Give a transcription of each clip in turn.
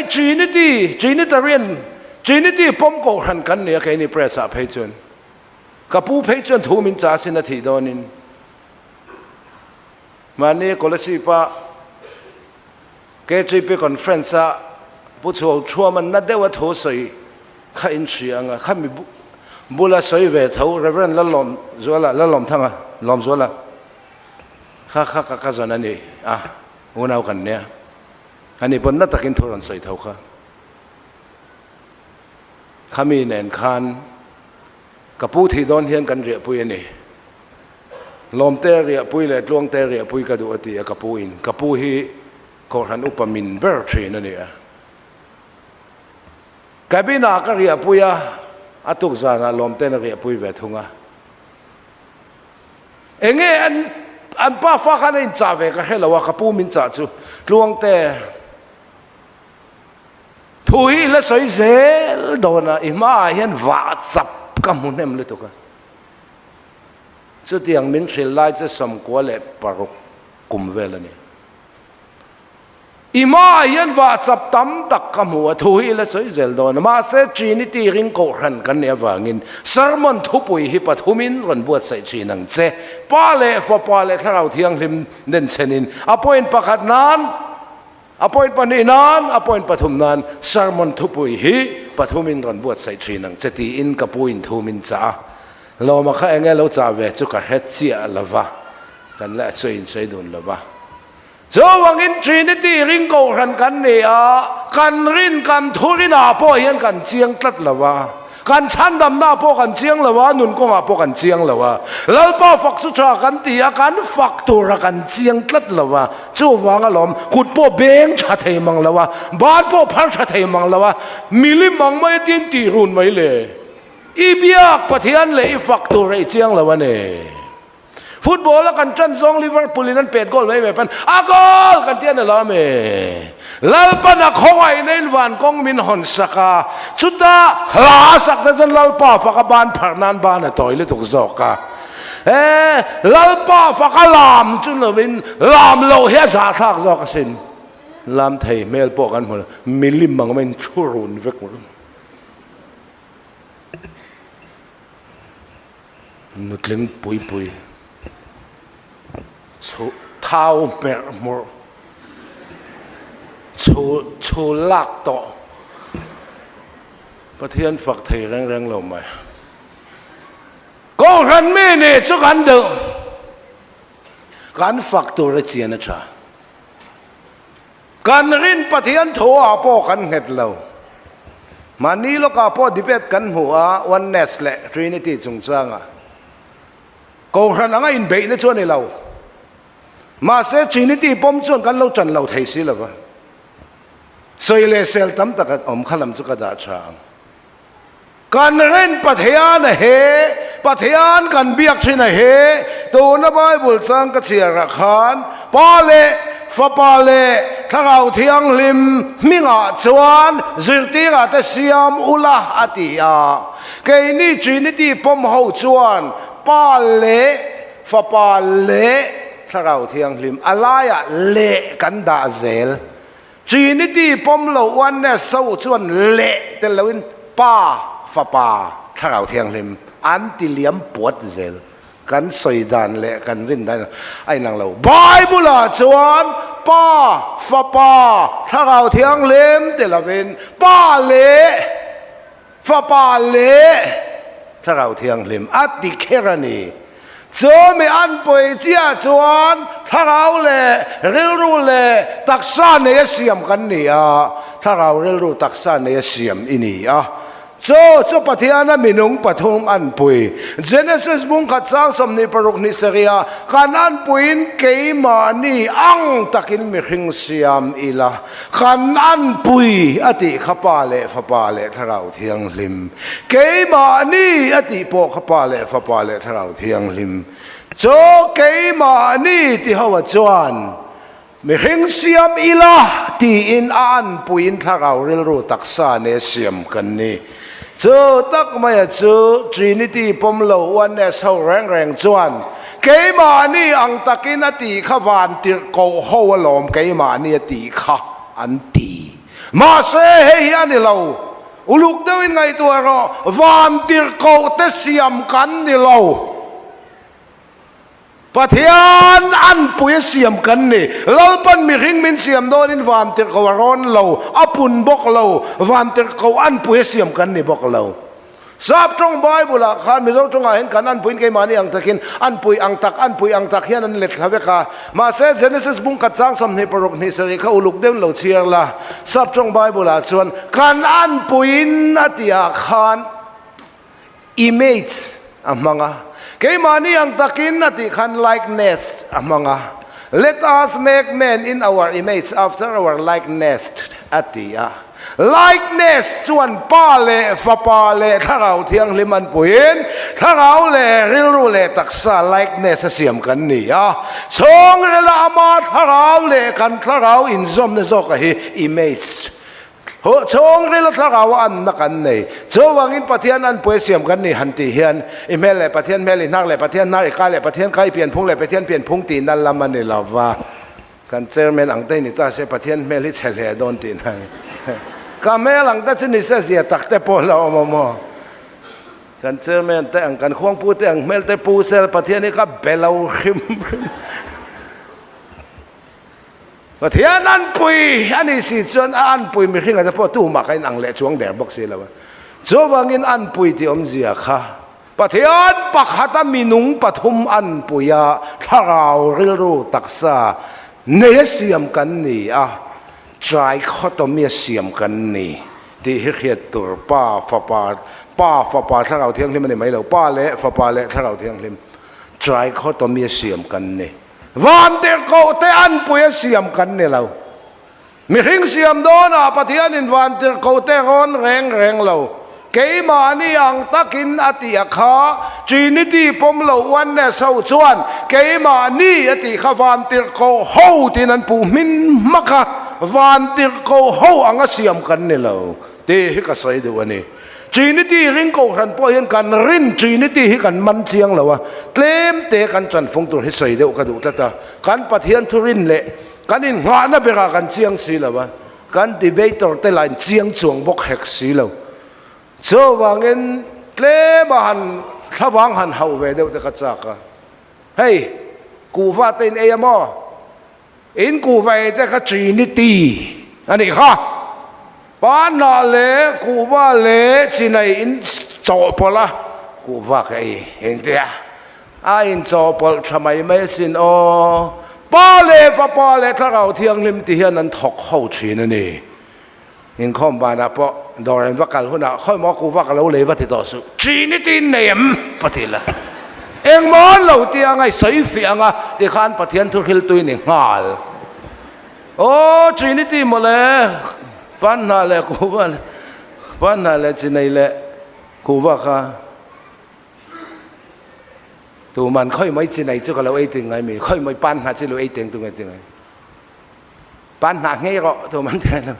Trinity, Trinitarian, Trinity pawm kohhran kan ni a keini press ah phei chuan. Ka pu phei chuan thu min cha sin a thih dawnin mahni Kolasib a KGP conference a Pu Chhuau Thuaman na deuh a thu sawi kha in hria anga kha mi bula sawi ve tho Rev. Lalawmzuala, Lalawmthanga, Lawmzuala kha kha ka cousin a ni a, unau kan nia. Ani pawn na takin thu rawn sawi tho kha. Khami nen khan ka pu thih dawn hian kan riahpui a ni. Lawmte riahpui leh Tluangte riahpui ka duh a ti a ka pu in. Ka pu hi Kohhran upa min ber thin a ni a. Cabin ah ka riahpui a, a tuk zanah Lawmte'n a riahpui ve thung a. Enge an an pa fa khan a inchah ve ka hre lo a, ka pu min chah chu Tluangte thu hi i la sawi zel dawn a, i hmaah hian vah chap ka hmu hnem lutuk a. Chutiang min hrilh lai chu 96 kum vel a ni. I hmaah hian vah chap tam tak ka hmu a, thu hi i la sawi zel dawn a. Mahse, Trinity ring kohhran kan nih avangin sermon thupui hi pathumin rawn buatsaih thin ang che. Pa leh Fapa leh Thlarau Thianghlim nen chhenin a point pakhat nan, a point pahnih nan, a point pathum nan sermon thupui hi pathumin rawn buatsaih thin ang che tiin ka puin thu min chah a. Lawma kha enge lo chah ve chu ka hre chiah lo va, kan la sawi insawi dun lo va. Chuvangin Trinity ring kohhran kan ni a, kan rin kan thurinah pawh hian kan chiang tlat lo a, kan chhandamnaah pawh kan chiang lo a, nun kawngah pawh kan chiang lo a. Lalpa fak chu tha kan ti a, kan fak tura kan chiang tlat lo a. Chuvang alawm, kut pawh beng tha thei mang lo a, ban pawh phar tha thei mang lo a, milim ang mai a tin tih run mai le. I biak Pathian leh i fak tura i chiang lo a ni. Football a kan ṭan zawng Liverpool in an pet goal mai mai pan a goal kan ti a ni lo ami? Lalpan a khawngaihna in van kawng min hawn sak a, chuta hla a sak te chuan Lalpa fak a ban pharh nan ban a tawi lutuk zawk a. E, Lalpa fak a lam chu lovin lam loh hi a zahthlak zawk asin. Lam thei hmel pawh kan hmu lo, milim ang maiin thu run vek run. Nutling pui pui chhu thau hmerh hmurh chhu chhu lak tawh Pathian fak thei reng reng lo mai. Kohhran mi nih chu kan duh kan fak tur a chian a tha. Kan rin Pathian tho ah pawh kan nghet lo. Mahni lawkah pawh debate kan hmu a, Oneness leh Trinity chungchangah. Kohhran anga inbeihna chu a ni lo. Mahse Trinity pawm chuan kan lo tan lo thei si lova. Sawi leh sel tam tak a awm kha lam chu ka dah tha ang. Kan rin Pathian a he, Pathian kan biak thin a he, tuna Bible chang ka chhiar ah khan Pa leh Fapa leh Thlarau Thianghlim hmingah chuan zirtirah te siam ula a ti a. Keini Trinity pawm ho chuan Pa leh Fapa leh Thlarau Thianghlim a laiah leh kan dah zel. Trinity pawm lo oneness ho chuan leh tel loin Pa, Fapa, Thlarau Thianghlim an ti liam puat zel. Kan sawi dan leh kan rin dan a inang lo. Bible ah chuan Pa, Fapa, Thlarau Thianghlim ti lovin Pa leh Fapa leh Thlarau Thianghlim a ti kher a ni. Chumi an pawi chiah chuan thlarau leh rilru leh taksa nei a siam kan ni a, thlarau rilru taksa nei a siam i ni a. Chu chu Pathiana minung pathum an pui. Genesis bung khat chang 26 ni saria kan an puiin keimahni ang takin mihring siam ila. Kan an pui a tih kha Pa leh Fapa leh Thlarau Thianghlim. Keimahni a tih pawh kha Pa leh Fapa leh Thlarau Thianghlim. Chu keimahni ti ho ah chuan mihring siam ila tiin a an puiin Thlarau rilru taksa ne siam kan ni. Chu tak maia chu Trinity pawm lo Oneness ho reng reng chuan keimahni ang takin a tih kha van tirh koh ho alawm keimahni a tih kha an ti. Mahse, hei hi a ni lo. Uluk deuhin ngaihtuah rawh, vantirhkohte siam kan ni lo. Pathian anpui a siam kan ni. Lalpan mihring min siam dawnin vantirhkoh a rawn lo, a pun bawk lo, vantirhkoh anpui a siam kan ni bawk lo. Sap tawng Bible-ah khan Mizo tawngah hian kan anpuiin keimahni ang takin anpui ang tak, anpui ang tak hian an let thla vek a. Mahse, Genesis bung khat chang 26 hnih sarih kha uluk deuhin lo chhiar la. Sap tawng Bible-ah chuan kan anpuiin a tihah khan image a hmang a. Keimahni ang takin a tih khan likeness a hmang a. Let us make man in our image after our likeness a ti a. Likeness chuan Pa leh Fapa leh Thlarau Thianghlim an puiin Thlarau leh rilru leh taksa likeness a siam kan ni a. Chhungrila ama Thlarau leh kan Thlarau inzawmna zawka hi image. Chhungrila Thlarau a anna kan nei. Chuvangin Pathian an pui a siam kan ni han tih hian i hmel leh Pathian hmel, i hnar leh Pathian hnar, i kai leh Pathian kai, i pianphung leh Pathian pianphung tihna lam a ni lova. Kan chairman ang te ni ta se Pathian hmel hi chhe hle dawn tih na ni. Ka hmel ang te chu ni se zia tak te pawh la awm awm aw. Kan chairman te ang kan khuangpu te ang hmel te pu sel Pathian hi ka be lo hrim hrim. Pathian anpui a nih si chuan a anpui mihring ah te pawh tumah ka inang leh chuang der bawk si lo a. Chuvangin anpui tih awmzia kha Pathian pakhata minung pathum an pui a, thlarau rilru taksa nei a siam kan ni a, trichotomy a siam kan ni tih hi hriat tur Pa, Fapa, Pa, Fapa, Thlarau Thianghlim a ni mai lo, Pa leh Fapa leh Thlarau Thianghlim trichotomy a siam kan ni. Vantirhkoh te an pui a siam kan ni lo. Mihring siam dawnah Pathianin vantirhkohte rawn reng reng lo. Keimahni ang takin a tih a kha, Trinity pawm lo Oneness ho chuan keimahni a tih kha vantirhkoh ho tiin an puh hmin hmak a, vantirhkoh ho anga siam kan ni lo tih hi ka sawi duh a ni. Trinity ring kohhran pawh hian kan rin Trinity hi kan man chiang lo a, tlem te kan chanfung tur hi sawi deuh ka duh tlat a, kan Pathian thurin leh Kan inngahna berah kan chiang si lo a, kan debater te lah in chiang chuang bawk hek si lo. Chuvangin tlema han thlavang han hauh ve deuh te ka chak a. Hei, kuhva te in ei a maw? In kuhva ei te kha Trinity a nih kha. Panhnah leh kuhva leh chinai in chawhpawlh a, kuhva ka ei engtia a in chawhpawlh tha mai mai asin aw. Pa leh Fapa leh Thlarau Thianghlim ti hian an thawk ho thin a ni. Inkhawm banah pawh dawr an va kal hunah khawi maw kuhva ka lo lei va ti tawh suh. Trinity in nei em? va ti la. Engmaw an lo ti anga i sawi fiah anga tikhan Pathian thuhriltu i ni nghal. Aw Trinity mawle, Panhnah leh Kuhva leh Panhnah leh Chinei leh Kuhva kha tuman khawi mai Chinei chu ka lo ei ting ngai mi, khawi mai Panhnah chu lo ei teng tu nge ti ngai. Panhnah ngei rawh tuman ti ngai lo.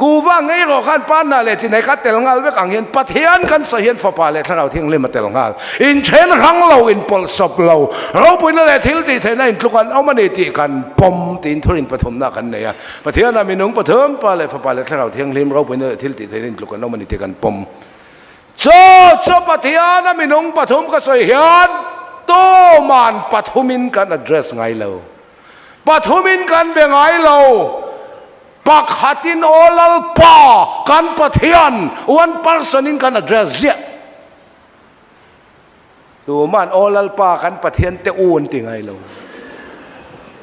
Kuhva ngei rawh khan Panhnah leh Chinei kha tel nghal vek ang hian Pathian kan sawi hian Fapa leh Thlarau Thianghlim a tel nghal. Inthen hrang lo, inpawlh sawp lo, ropuina leh thil tih theihna intluk an awm a ni tih kan pawm tiin thurin pathumna kan nei a. Pathianah minung pathum, Pa leh Fapa leh Thlarau Thianghlim, ropuina leh thil tih theihna intluk an awm a ni tih kan pawm. Chu chu Pathiana minung pathum ka sawi hian tuman pathumin kan address ngai lo. Pathumin kan be ngai lo. Pakhatin aw Lalpa kan Pathian, one person in kan address ziah. Tuman aw Lalpa kan Pathian te u an ti ngai lo.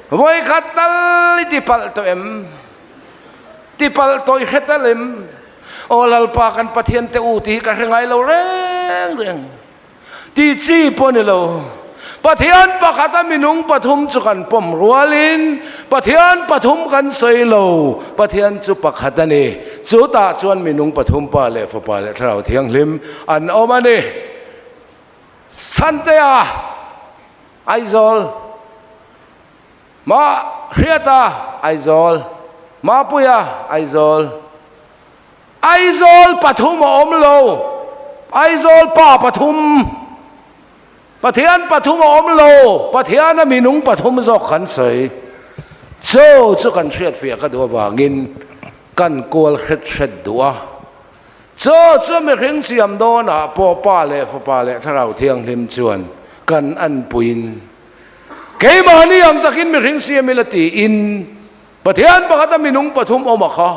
Vawikhat tal i ti palh tawh em? Ti palh tawh i hre tal em? Aw Lalpa kan Pathian te u ti hi ka hre ngai lo reng reng. Ti chi pawh ni lo. Pathian pakhata minung pathum chu kan pawm rualin Pathian pathum kan sawi lo, Pathian chu pakhat a ni. Chutah chuan minung pathum Pa leh Fapa leh Thlarau Thianghlim an awm a ni. Santea, Aizawl, Ma Hriata, Aizawl, Mapuia, Aizawl. Aizawl pathum a awm lo, Aizawl pa pathum. Pathian pathum a awm lo, Pathiana minung pathum zawk kan sawi. Chu chu kan hriatfiah ka duh avangin. Kan kual hret hret duh a. Chaw chu mihring siam dawnah pawh Pa leh Fapa leh Thlarau Thianghlim chuan kan anpuiin keimahni ang takin mihring siam ila tiin Pathian pakhata minung pathum awm a kha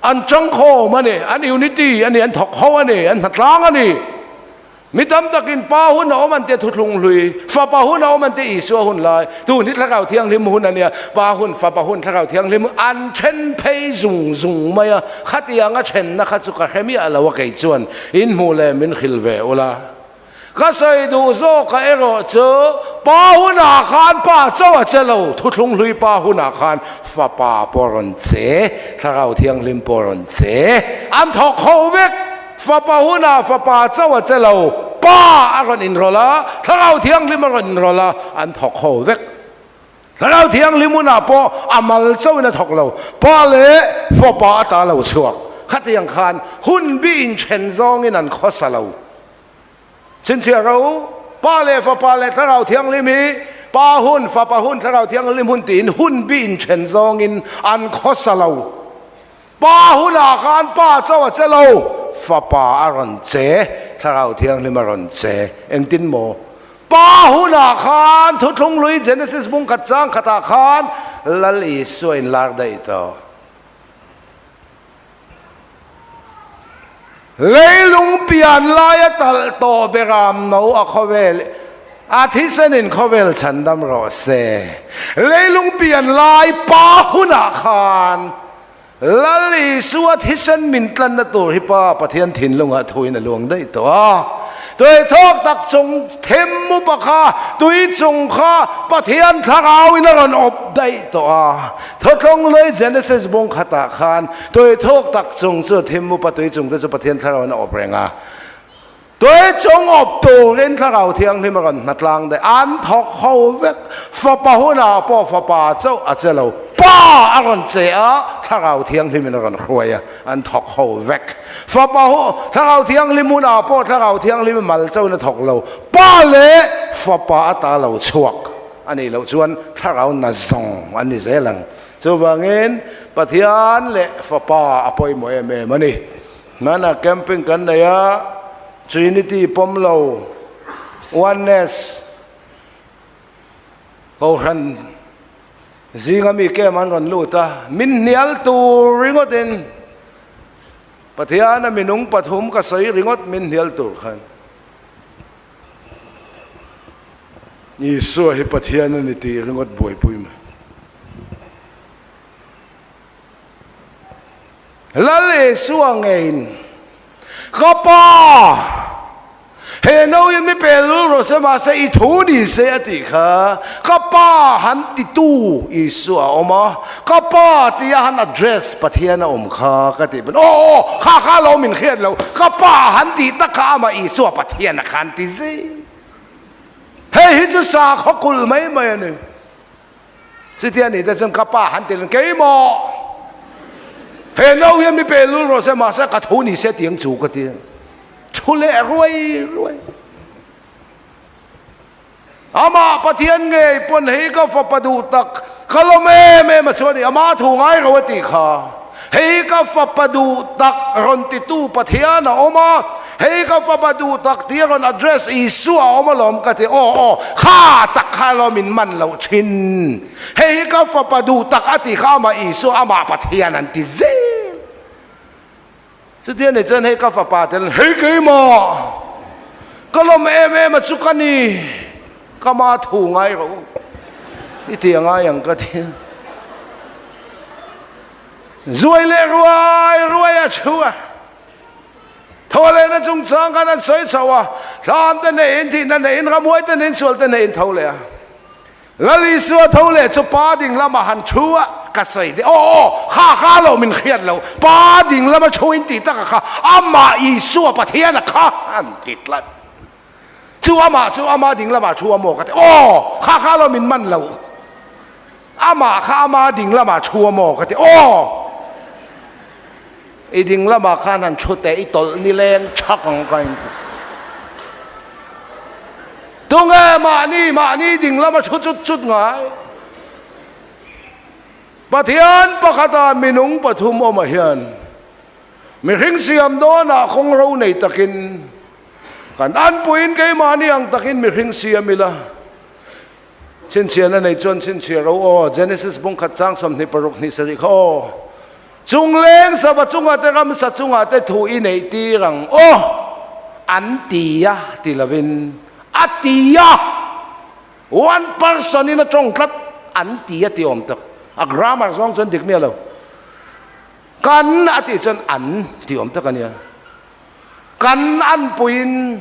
an changkhawm a ni, an unity a ni, an thawk ho a ni, an hnatlang a ni. Mi tam takin Pa hun a awm an tia thuthlung hlui, Fapa hun a awm an tia Isua hun lai, tun hi Thlarau Thianghlim hun a nia, Pa hun, Fapa hun, Thlarau Thianghlim hun an then phei zung zung mai a, khatianga thenna kha chu ka hre miah lo a kei chuan in hmuh leh min hrilh ve ula. Ka sawi duh zawka erawh chu Pa hunah khan Pa chauh a che lo, thuthlung hlui Pa hunah khan Fapa pawh a rawn che, Thlarau Thianghlim pawh a rawn che, an thawk ho vek. Fapa hunah fapa chauh a che lo, Pa a rawn inrawlh a, Thlarau Thianghlim a rawn inrawlh a, an thawk ho vek. Thlarau Thianghlim hunah pawh a mal chauhin a thawk lo, Pa leh Fapa a ta lo chhuak. Khatiang khan hun bi inthen zawngin an khawsa lo. Chhinchhiah ro, Pa leh Fapa leh Thlarau Thianghlim hi Pa hun, Fapa hun, Thlarau Thianghlim hun tiin hun bi inthen zawngin an khawsa lo. Pa hunah khan Pa chauh a che lo, Fapa a rawn che, Thlarau Thianghlim a rawn che. Engtin maw? Pa hunah khan Thuthlung Hlui Genesis bung khat chang khatah khan Lal Isua inlar daih tawh. Leilung pian laia talh tawh beram no a khawvel a thisenin khawvel chhandam rawh se. Leilung pian lai pa hunah khan Lal Isua thisen min tlanna tur hi Pa Pathian thinlungah thuin a luang daih tawh a. Tui thawk tak chung them upa kha tui chung kha Pathian thlarauin a rawn awp daih tawh a. Thawthlawng lui Genesis bung khatah khan tui thuk tak chung chu thim upa tui chung te chu Pathian thlarauin a awp reng a. Tui chung awp turin thlarau thianghlim a rawn hnatlang daih. An thawk ho vek. Fapa hunah pawh fapa chauh a che lo. Pa a rawn che a, thlarau thianghlimin a rawn hruai a, an thawk ho vek. Fapa hu, thlarau thianghlim hunah pawh thlarau thianghlim mal chauhin a thawk lo. Pa leh fapa a ta lo chhuak. A nih loh chuan thlarau na zawng an ni zel ang. Chuvangin Pathian leh Fapa a pawimawh em em a ni. Hmanah camping kan nei a, Trinity pawm lo, Oneness, Kohhran zinga mi camp an rawn lut a, min hnial tur ringawtin Pathiana minung pathum ka sawi ringawt min hnial tur khan. Isua hi Pathian a ni tih ringawt buaipui mai. Lal Isua ngeiin, Ka Pa, he no in mi pel lul rawh se, mahse i thu ni se a tih kha. Ka Pa han titu Isua a awm a, Ka Pa tia han address Pathian a awm kha ka tih pawn, Aw aw, kha kha lo min hriat lo, ka Pa han tih tak kha amah Isua Pathian a khan ti zing. Hei hi chu sakhaw kulh mai mai a ni. Chutia ni te chuan ka pa han ti reng, Keimah! He no hian mi pe lul rawh se, mahse ka thu ni se tiang chu ka ti. Thu leh ruai ruai. Amah Pathian ngei pawn hei ka fapa duh tak, ka lawm em em a chu a ni, amah thu ngai ro a tih kha. Hei ka fapa duh tak rawn titu Pathian a awm a, hei ka fapa duh tak tih a rawn address Isua a awm alawm ka ti, aw aw, kha tak kha alawm in man loh thin, hei hi ka fapa duh tak a tih kha amah Isua amah Pathian an ti zel. Chutia ni chuan hei ka fapa tel hei keimah ka lawm em em a chu ka ni, ka ma thu ngai rawh u i ti a ngai ang ka ti a. Zuai leh ruai ruai a thu a, tho lehna chungchang khan an sawi chho a, thlam te neihin thihna neihin ramhuai te neihin sual te neihin tho leh a. Lal Isua tho leh chu pa ding lamah han thu a, ka sawi deuh, aw aw, kha kha lo min hriat lo, pa ding lama thu in tih taka kha amah Isua Pathiana kha an ti tlat. Chu amah chu ama ding lamah thu a maw ka ti, aw, kha kha lo min man lo, amah kha ama ding lamah thu a maw ka ti, aw, i ding lamah khan han thu teh i tawlh nileng thak ang ka inti. Tunge mahni mahni ding lama thu chut chut ngai? Pathian pakhata minung pathum awmah hian mihring siam dawnah kawng ro nei takin kan anpuiin keimahni ang takin mihring siam ila. Chhinchhiahna nei chuan chhinchhiah ro aw, Genesis bung khat chang 26 hnih sarih kha aw. Chungleng sava chungah te ramsa chungah te thu i neih tir ang aw, an ti a ti lovin a ti a. One person in a tawng tlat an ti a ti awm tak. A grammar zawng chuan dik miah lo. Kan a tih chuan an ti awm tak a nia. Kan anpuiin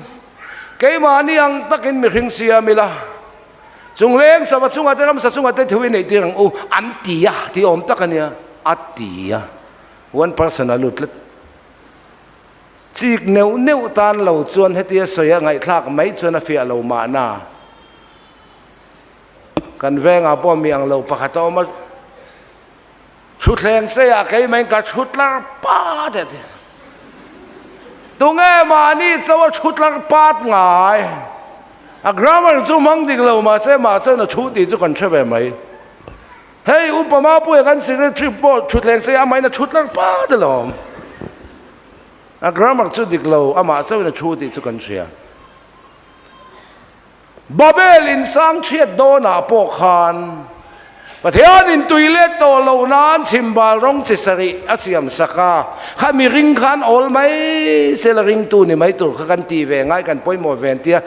keimahni ang takin mihring siam ila, chungleng sava chungah te ramsa chungah te thu i neih tir ang u an ti a ti awm tak a nia. A ti a. One person a lut tlat. Chik neuh neuh tan lo chuan hetia sawi a ngaihthlak mai chuan a fiah lo mahna. Kan vengah pawh mi ang lo pakhat a awm a, thutthleng seiah keimah in ka thu tlar pat e ti. Tunge mahni chauh a thu tlar pat ngai? A grammar chu hmang dik lo mahse mah chuan a thu tih chu kan hre ve mai. Hei upa Mapuia kan secretary pawh thutthleng seiah amahin a thu tlar pat alawm. A grammar chu dik lo, amah chauhin a thu tih chu kan hria. Babel in sang chhiat dawnah pawh khan Pathianin tui let tawh loh nan chhimbal rawng chi sarih a siam sak a, kha mi ring khan awl mai sela ringtu ni mai tur kha kan tih ve ngai kan pawimawh ve an tia.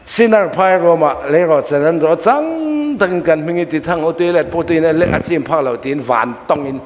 Sinner phai ruamah leirawh chan an rawh chang takin kan hming i ti thang u tui let pawh tuiin a leh a chim phak loh tiin van tawngin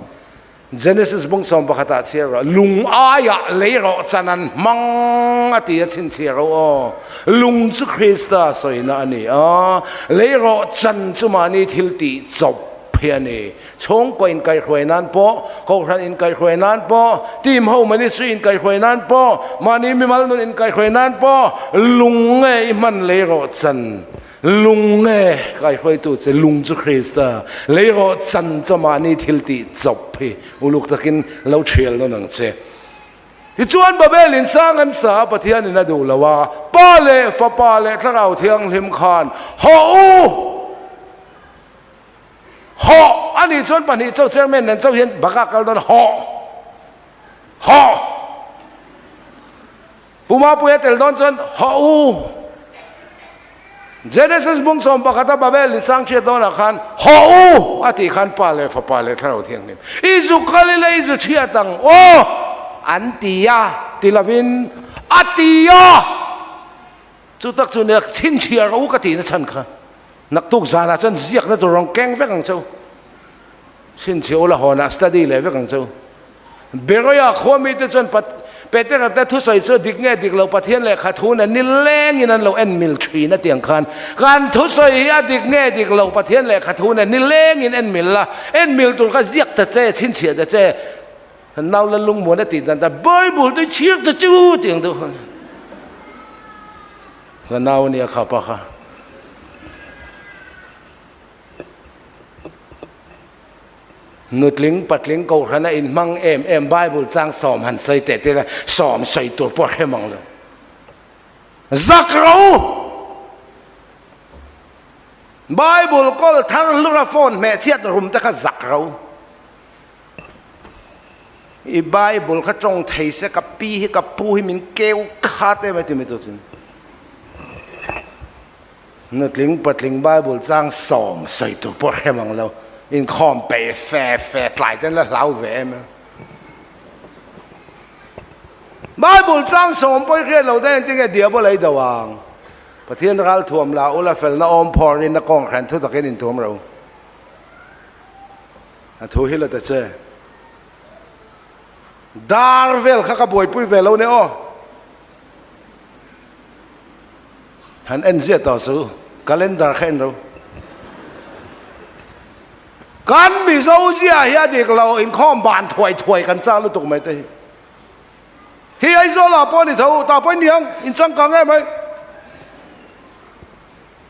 Genesis bung 11 ah chhiar rawh, lung aiah lei rawh chan an hmang a ti a chhinchhiah ro aw. Lung chu Krista sawina a ni a, lei rawh chan chu mahni thil tih chawp hi a ni. Chhungkaw inkaihhruai nan pawh, kohhran inkaihhruai nan pawh, team ho ministry inkaihhruai nan pawh, mahni mimal nun inkaihhruai nan pawh lung nge i hman lei rawh chan Lung nge kaihruaitu che lung chu Krista, lei rawh chan chu mahni thil tih chawp hi uluk takin lo thial nawn ang che. Tichuan Babel in sang an sa a, Pathian in a duh lo a, Pa leh Fapa leh Thlarau Thianghlim khan hawh u! Hawh! A nih chuan pahnih chauh chairman nen chauh hian baka kal dawn hawh! Hawh! Pu Mapuia tel dawn chuan hawh u. Genesis bung 11 a Babel in sang hriat dawnah khan hawh u a tih khan Pa leh Fapa leh Thlarau Thianghlim i zu kal ila i zu chhiat ang aw an ti a ti lovin a ti a. Chu tak chu nia chhinchhiah rawh u ka tihna chhan kha naktuk zanah chuan ziakna tur rawn keng vek ang che u. Chhinchhiah ula hawnah study leh vek ang che u. Beroia khua mite chuan Petera te thusawi chu dik nge dik lo Pathian lehkha thu nen nilengin an lo en mil thin a tiang khan kan thusawi hi a dik nge dik lo Pathian lehkha thu nen nilengin en mil la, en mil tur kha ziak ta che, chhinchhiah ta che, nau la lungmuan a tih dan ta Bible te chhiar ta chu tiang deuh khan ka nau ania kha pa kha. Nutling patling kohhrana inhmang em em Bible chang sawm han sawi teh tir a, sawm sawi tur pawh a hre mang lo. Zak ro! Bible kawl thar hlura phone hmeh chhiat rum te kha zak ro. I Bible kha tawng thei se ka pi hi ka pu hi min keu khat em ai ti mai tur chin. Nutling patling Bible chang sawm sawi tur pawh hre mang lo, inkhawm peih fe fe tlai ten la hlau ve em a. Bible chang sawm pawh i hriat lo daih engtin nge diabol a i do ang? Pathian ral thuam la ula felna awm phawr in a kawng hran thu takin intuam ro. A thu hi la ta che. Dar vel kha ka buaipui ve lo ne aw. Han en ziah tawh chu calendar kha en ro. Kan Mizo zia hi a dik lo, inkhawm ban thuai thuai kan chak lutuk mai te hi. Hi Aizawl ah pawh a ni tho, tah pawh i niang, in changkang em mai.